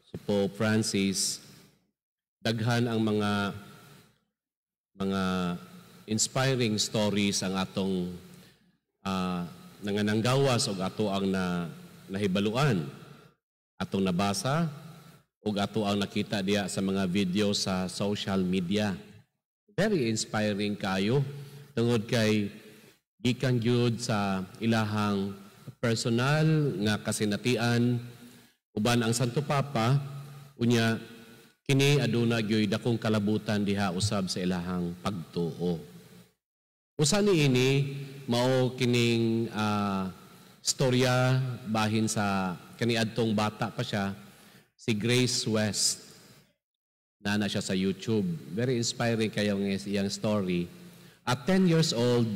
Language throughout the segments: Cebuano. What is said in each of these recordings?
Si Pope Francis, daghan ang mga inspiring stories ang atong nangananggawas og ato ang na nahibaluan, atong nabasa ug ato ang nakita diya sa mga video sa social media. Very inspiring kayo tungod kay gikan gyud sa ilahang personal nga kasinatian uban ang Santo Papa. Unya kini aduna gyud dakong kalabutan diha usab sa ilahang pagtuo. Usa ni ini mao kining storya bahin sa kaniadtong bata pa siya, si Grace West. Naa na siya sa YouTube. Very inspiring kayo ang iyang story. At 10 years old,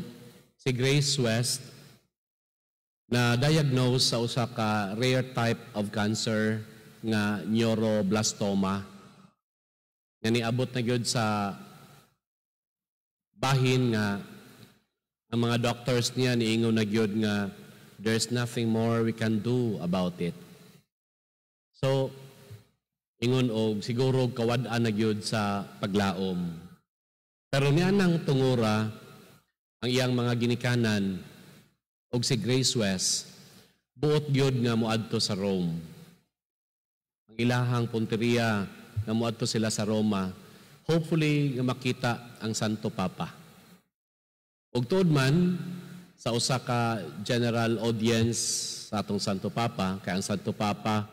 si Grace West na diagnose sa usa ka rare type of cancer nga neuroblastoma nga niabot na gyud sa bahin nga ang mga doctors niya niingon na gyud nga there's nothing more we can do about it. So, ingon og siguro kawad-an na gyud sa paglaom. Pero niya nang tungura ang iyang mga ginikanan og si Grace West buot gyud nga moadto sa Rome. Ang ilahang punteriya nga moadto sila sa Roma, hopefully nga makita ang Santo Papa. Ug tuod man sa usa ka general audience sa atong Santo Papa, kay ang Santo Papa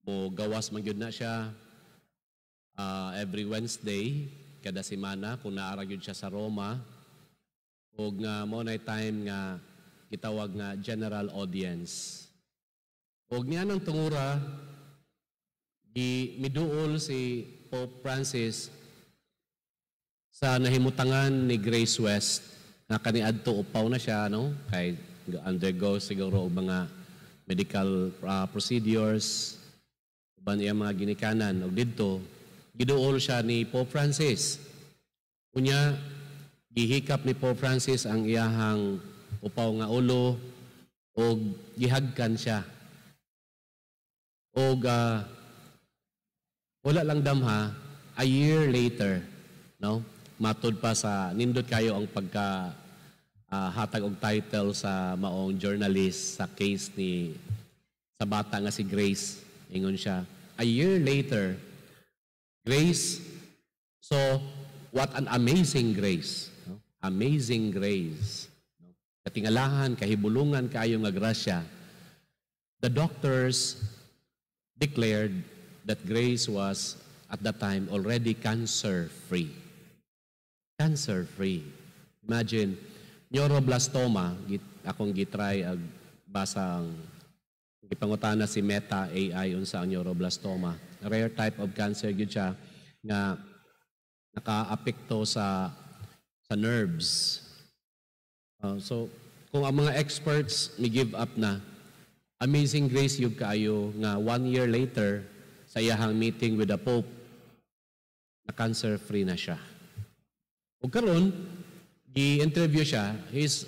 mo gawas man gyud na siya every Wednesday kada semana kung naa ra gyud siya sa Roma, ug nga mao nay time nga gitawag nga general audience. Ug niya nang tungura gi miduol si Pope Francis sa nahimutangan ni Grace West nga kaniadto upaw na siya, no, kay undergo siguro og mga medical procedures uban iya mga ginikanan. Og didto giduol siya ni Pope Francis. Unya gihikap ni Pope Francis ang iyahang upaw nga ulo og gihagkan siya. Og wala lang damha, a year later, no, matud pa sa nindot kayo ang pagka hatag og title sa maong journalist sa case ni sa bata nga si Grace. Ingon siya, a year later, Grace saw what an amazing grace, no? Amazing grace, no? Katingalahan, kahibulungan kaayo nga grasya. The doctors declared that Grace was at that time already cancer free. Cancer free. Imagine, neuroblastoma, akong gitry ag basang gipangutana si Meta AI unsa ang neuroblastoma. Rare type of cancer gyud siya nga nakaapekto sa nerves. So kung ang mga experts mi give up na, amazing grace gyud kaayo nga one year later sa iyahang meeting with the Pope, na cancer free na siya. Ug karon gi-interview siya,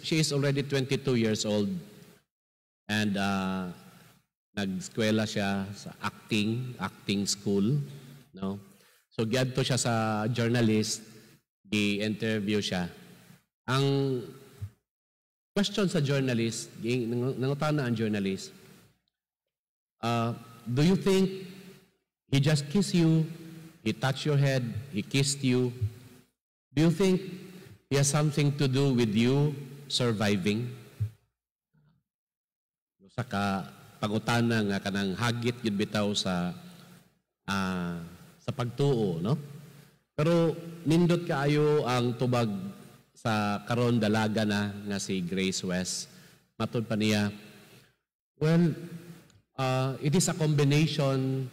she is already 22 years old and nag-eskwela siya sa acting school, no? So giadto siya sa journalist, gi-interview siya. Ang question sa journalist, nangutana ang journalist, "Do you think he just kissed you, he touched your head, he kissed you? Do you think he has something to do with you surviving?" Usa ka pangutana nga kanang hagit gyud bitaw sa pagtuo, no? Pero nindot kaayo ang tubag sa karon dalaga na nga si Grace West. Matud pa niya, "Well, it is a combination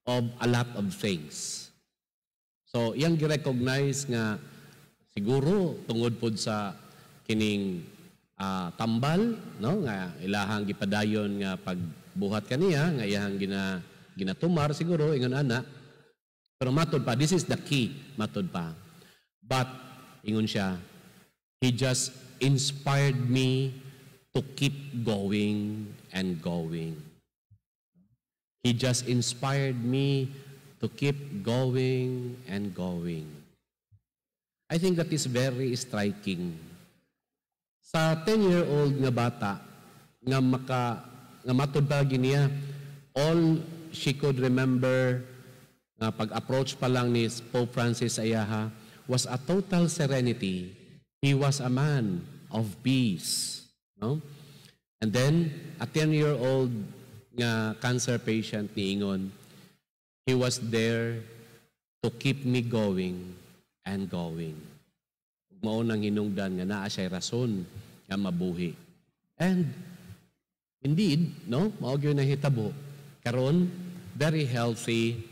of a lot of things." So, iyang gi-recognize nga siguro tungod pod sa kining tambal, no, nga ilahang gipadayon nga pagbuhat kaniya, nga iyahang ginatumar siguro, ingon ana. Pero matod pa, this is the key, matod pa. "But," ingon siya, "he just inspired me to keep going and going. He He just inspired me to keep going and going." I think that is very striking. Sa 10-year-old nga bata, nga maka nga matud pa niya, all she could remember nga pag-approach pa lang ni Pope Francis sa iyaha was a total serenity. He was a man of peace. No? And then, a 10-year-old nga cancer patient niingon, "He was there to keep me going and going." Mao nang hinungdan nga naa siya rason nga mabuhi. And indeed, no, mao gyud nahitabo. Karon very healthy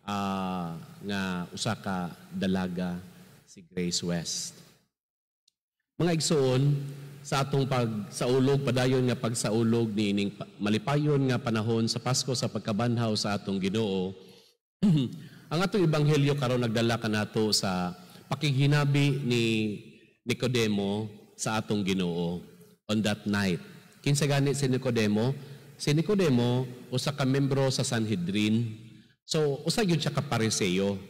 nga usa ka dalaga si Grace West. Mga igsoon, sa atong pagsaulog, padayon nga pagsaulog ni ining malipayon nga panahon sa Pasko sa pagkabanhaw sa atong Ginoo, ang atong ebanghelyo karon nagdala kanato sa pakighinabi ni Nicodemo sa atong Ginoo on that night. Kinsa gani si Nicodemo? Si Nicodemo usa ka membro sa Sanhedrin. So usa gyud siya ka Pariseo.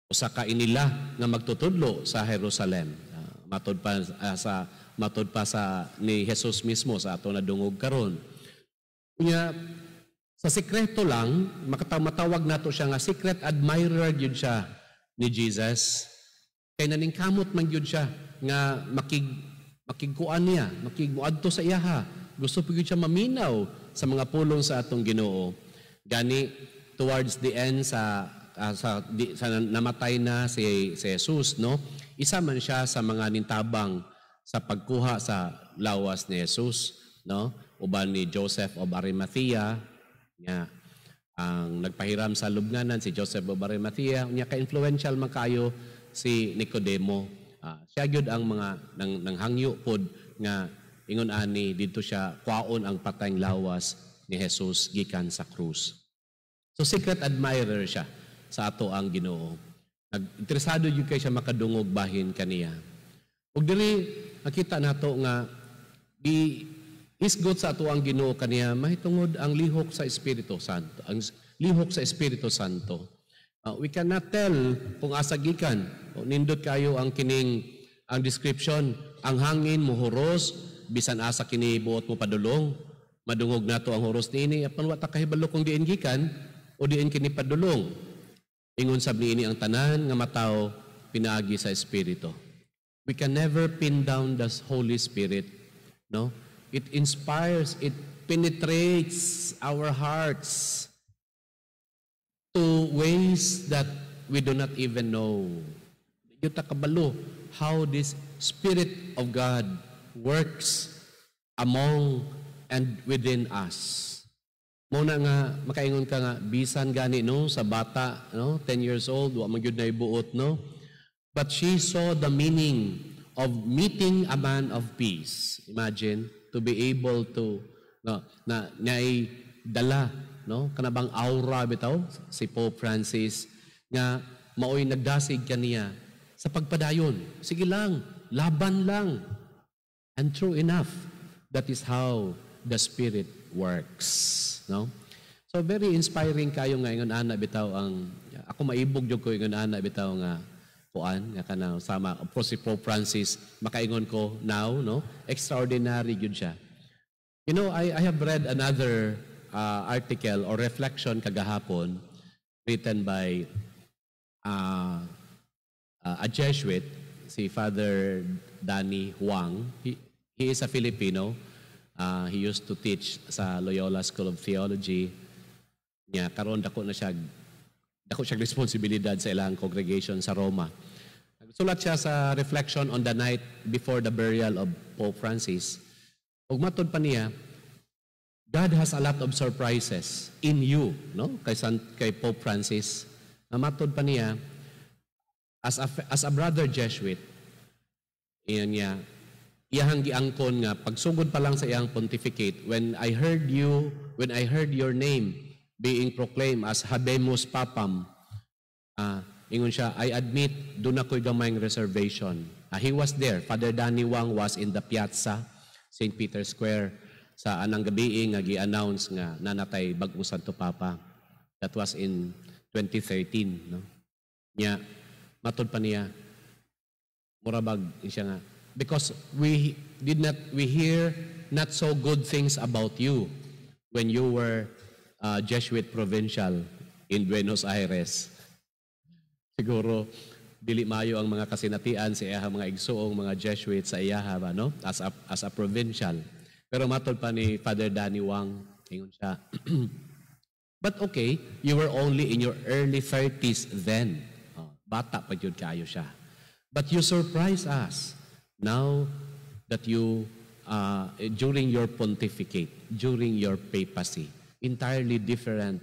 Usa ka inila nga magtutudlo sa Jerusalem. Matod pa sa ni Jesus mismo sa ato nadungog karon. Unya sa sekreto lang matawag nato siya nga secret admirer gyud siya ni Jesus. Kay naningkamot man gyud siya nga makigkuan niya, makigmuadto sa iyaha. Gusto pa gyud siya maminaw sa mga pulong sa atong Ginoo. Gani towards the end sa namatay na si Jesus, no? Isa man siya sa mga nintabang sa pagkuha sa lawas ni Jesus, no? Uban ni Joseph of Arimathea, nga ang nagpahiram sa lubnganan si Joseph of Arimathea, unya ka-influential man kayo si Nicodemo. Siya gyud ang mga nang hangyo pod nga ingon ani didto siya kwaon ang patayng lawas ni Jesus gikan sa krus. So secret admirer siya sa ato ang Ginoo. Nag-interesado gyud kay siya makadungog bahin kaniya. Ug diri nakita nato nga gi isgot sa ato ang Ginoo kaniya mahitungod ang lihok sa Espiritu Santo. Ang lihok sa Espiritu Santo. We cannot tell kung asa gikan. O, nindot kayo ang kining ang description, ang hangin muhuros bisan asa kini buot mo padulong. Madungog nato ang huros niini apan wa ta kahibalo kung diin gikan o diin kini padulong. Ingon sab niini ang tanan nga matawo pinaagi sa Espiritu. We can never pin down the Holy Spirit, no? It inspires, it penetrates our hearts to ways that we do not even know. Di ta kabalo how this Spirit of God works among and within us. Mao na nga makaingon ka nga bisan gani, no, sa bata, no, 10 years old, wa man gyud na ibuot, no, but she saw the meaning of meeting a man of peace. Imagine to be able to, no, na naay dala, no, kana bang aura bitaw si Pope Francis nga maoy nagdasig kaniya sa pagpadayon. Sige lang, laban lang. And true enough, that is how the Spirit works, no? So very inspiring kayo nga ingon ana bitaw ang ako maibog jud ko ingon ana bitaw nga kuan nga kanang sama of course si Pope Francis, makaingon ko now, no, extraordinary gyud siya. I have read another article or reflection kagahapon written by a Jesuit, si Father Danny Huang. He is a Filipino. He used to teach sa Loyola School of Theology. Nya karon dako siya responsibilidad sa ilang congregation sa Roma. Sulat siya sa reflection on the night before the burial of Pope Francis. Ug matod pa niya, God has a lot of surprises in you, no? Kay Pope Francis. Na matod pa niya, as a brother Jesuit, iyan niya, iyahang giangkon nga pagsugod pa lang sa iyang pontificate, "When I heard your name being proclaimed as Habemus Papam," ingon siya, "I admit, duna ko'y gamayng reservation." He was there. Father Danny Wang was in the piazza, St. Peter's Square, Sa anang gabi nga gi-announce nga naa na tay bag-ong Santo Papa. That was in 2013, no? Nya matud pa niya, mura bag siya nga, because we did not we hear not so good things about you when you were Jesuit provincial in Buenos Aires. Siguro dili maayo ang mga kasinatian sa iyaha mga igsuong mga Jesuit sa iyaha ba, no, as a provincial. Pero matod pa ni Father Danny Wang, ingon siya, "But okay, you were only in your early 30s then." Oh, bata pa jud kaayo siya. "But you surprise us now that you, during your pontificate, during your papacy, entirely different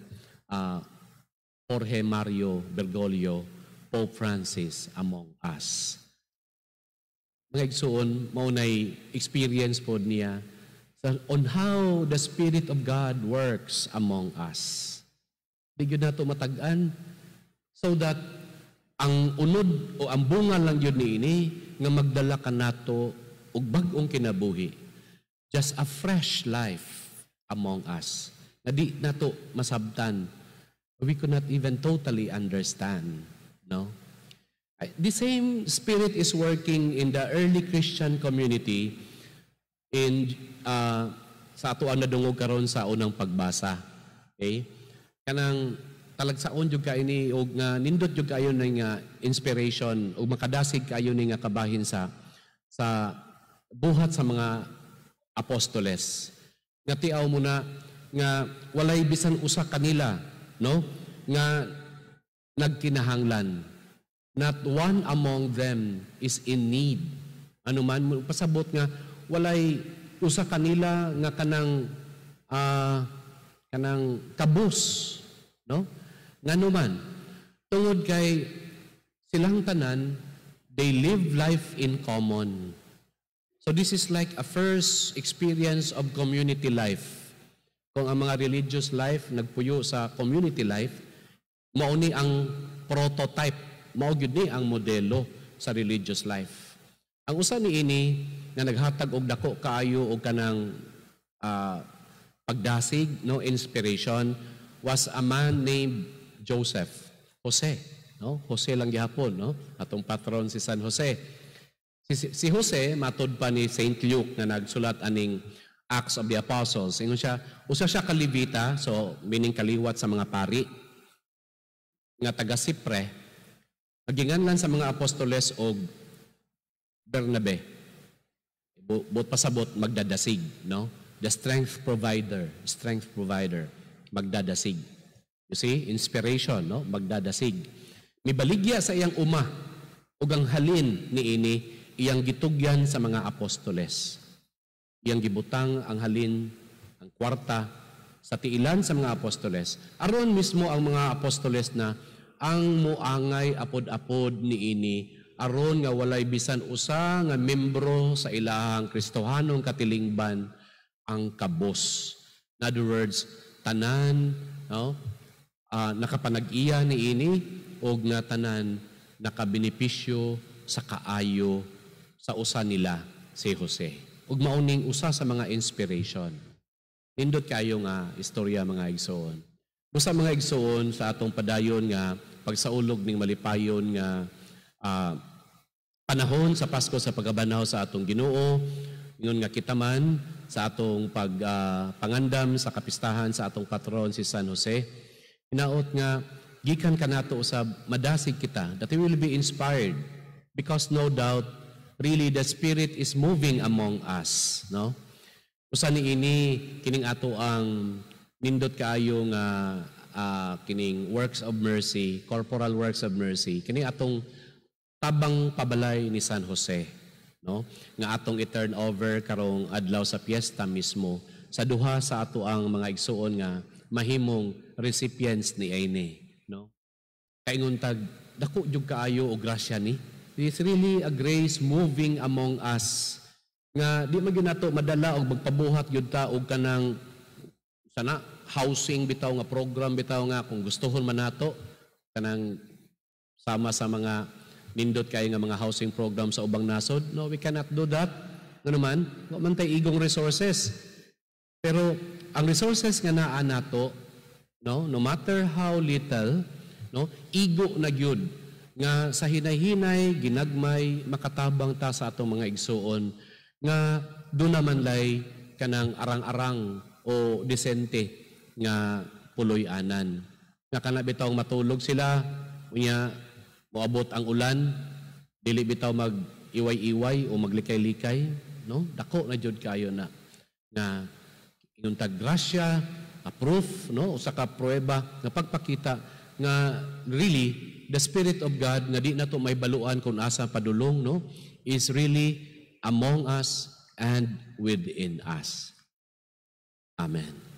Jorge Mario Bergoglio, Pope Francis among us." Mga igsuon, mao nay experience pod niya on how the Spirit of God works among us. Di gyud nato matag-an, so that ang unod o ang bunga lang yun niini nga magdala kanato og bag-ong kinabuhi. Just a fresh life among us. Na di nato masabtan. We could not even totally understand. No? The same Spirit is working in the early Christian community in sa ato ang nadungog karon sa unang pagbasa. Okay? Kanang talagsaon jud kaayo ni og nga nindot jud kaayo ni nga inspiration ug makadasig kaayo ni nga kabahin sa buhat sa mga apostoles. Nga tiaw mo na nga walay bisan usa kanila, no, nga nagkinahanglan. Not one among them is in need. Ano man pasabot nga walay usa kanila nga kanang kabus, no? Ngano man? Tungod kay silang tanan, they live life in common. So this is like a first experience of community life. Kung ang mga religious life nagpuyo sa community life, mao ni ang prototype, mao gyud ni ang modelo sa religious life. Ang usa niini nga naghatag og dako kaayo og kanang pagdasig, no, inspiration, was a man named Joseph, Jose, no? Jose lang gihapon, no? Atong patron si San Jose. Si Jose, matod pa ni Saint Luke nga nagsulat aning Acts of the Apostles. Ingon siya, usa siya ka Levita, so meaning kaliwat sa mga pari, nga taga Sipre, naginganlan sa mga apostoles og Bernabe. Buot pasabot, magdadasig, no? The strength provider, magdadasig. You see, inspiration, no? Magdadasig. Mibaligya sa iyang uma ug ang halin niini iyang gitugyan sa mga apostoles. Iyang gibutang ang halin, ang kwarta sa tiilan sa mga apostoles. Aron mismo ang mga apostoles na ang muangay apod-apod niini, aron nga walay bisan usa nga membro sa ilahang Kristohanong katilingban ang kabos. In other words, tanan, no, nakapanag-iya niini og nga tanan nakabenepisyo sa kaayo sa usa nila, si Jose. Ug mao ning usa sa mga inspiration. Nindot kayo nga istorya, mga igsoon. Busa, mga igsoon, sa atong padayon nga pagsaulog ning malipayon nga panahon sa Pasko sa pagkabanhaw sa atong Ginoo, ingon nga kita man sa atong pag pangandam sa kapistahan sa atong patron si San Jose, hinaot nga gikan kanato usab madasig kita, that we will be inspired, because no doubt really the Spirit is moving among us, no? Usa niini kining ato ang nindot kaayo nga kining works of mercy, corporal works of mercy, kini atong tabang pabalay ni San Jose, no, nga atong i-turn over karong adlaw sa piyesta mismo sa duha sa ato ang mga igsuon nga mahimong recipients niini, no? Kaingon tag dako jud kaayo og grasya ni. It's really a grace moving among us nga di man gyud nato madala og magpabuhat gyud ta og kanang sana housing bitaw nga program bitaw, nga kung gustohon man nato, kanang sama sa mga nindot kaayo nga mga housing program sa ubang nasod. No, we cannot do that. Ngano man? Wa man tay igong resources. Pero ang resources nga naa nato, no, no matter how little, no, igo na gyud nga sa hinay-hinay, ginagmay, makatabang ta sa atong mga igsuon nga duna man lay kanang arang-arang o disente nga puloy-anan. Nga kana bitaw matulog sila, unya moabot ang ulan, dili bitaw mag iway-iway o maglikay-likay, no? Dako na jud kayo na nga ingon tag grasya, a proof, no, usa ka pruweba nga pagpakita nga really the Spirit of God nga di nato mahibaluan kung asa padulong, no, is really among us and within us. Amen.